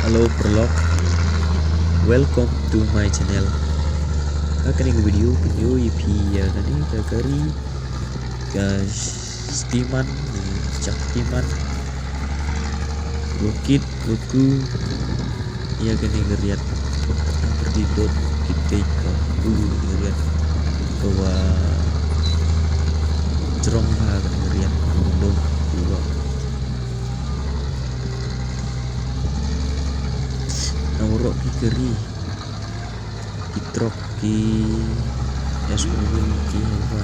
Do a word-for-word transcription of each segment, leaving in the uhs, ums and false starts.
Hello paralok, welcome to my channel. Ha kani ka video pynyoo i phi ya kani ka kari ka Shaktiman, eh, Shaktiman. Wa kit wa ku ya kani ka riat. Pyrdi dot kit dei ka ku kani ka riat. Ka wa jrong bha kani ka riat. Dong ku wa. Na waroh ki kari, ki truck, ki S U V, ki haiwa,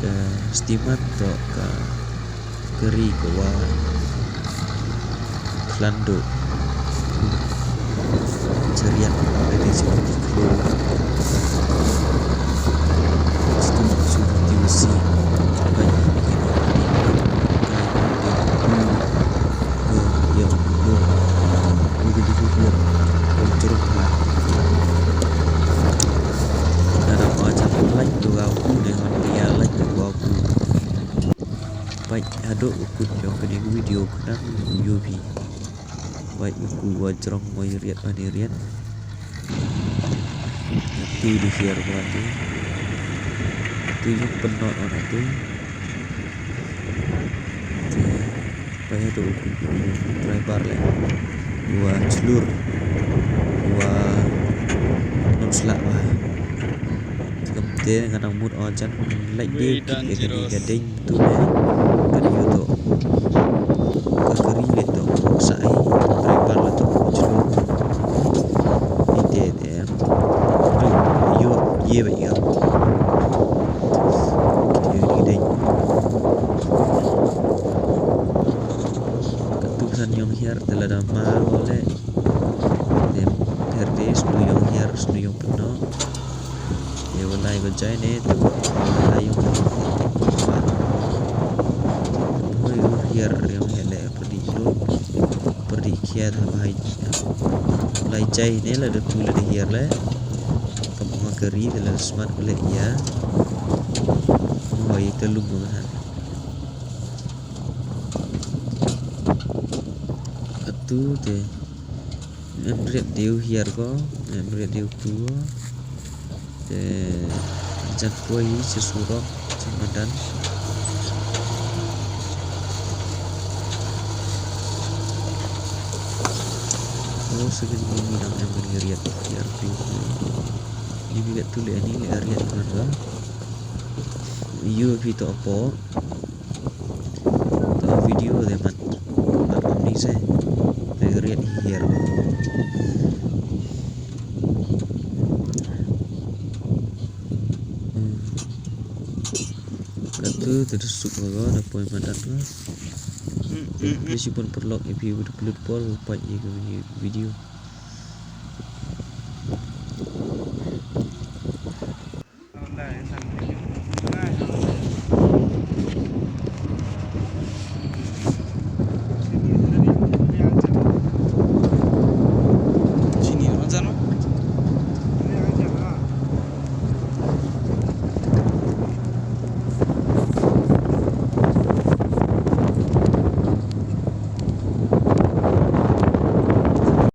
ka Shaktiman toh ka kari ka wa khlando. Chariat, ka dei chariat ki khloo. Stu, stu, ti wasi. Ka ya, ya, ya, ya, ya, ya, ya, ya. Nada ma chan lait tu ka ku ne, ngan ya lait tu ka ku. Bait hadooh u kut yong kani ka video khnang u yoo phi. Bait u ku wa jrong wa i riat bha i riat. Atu di hiar wa atu. Atu yung pynnoh on atu. Bait hadooh u kut driver le. Wa chlur. Wa nong slah wa. Kamte nga nang mut o jan lait de kit ya kani ka ding tu ne. Kani yo to. Ka kari le to. Sa ai. Driver le to. Chlur. Ni te te. Tu yo ye ba yo. Kit ya kani ka ding. Katu san yong hiar te lada ma o le. Te pher de snu yong hiar, snu yong pynnoh. Ye wa lai ko jai ne, te wa lai yong hiar. Hoi u hiar yong hiar le, pyrdi lut, pyrdi khiat ha bhai. Lai jai ne lada tu lada hiar le. Kam ong ha kari, te lada smat ko le ya. Hoi te lum ko ha. Atu te. Em riat de u hiar ko, em riat de u ku ko. Te jan poi cha surok, cha madan. O, sa kani ni nang em kani riat hiar de u ku. Ni bi ka tu le ni le riat man ka. Yoo phi to apo. To video de man. Man om ni se. Te riat hiar. Hmm. Katu te da suk ko, da poi madan ko. Te, please, i pun paralok, i phi u da upload por, u pait i ka video.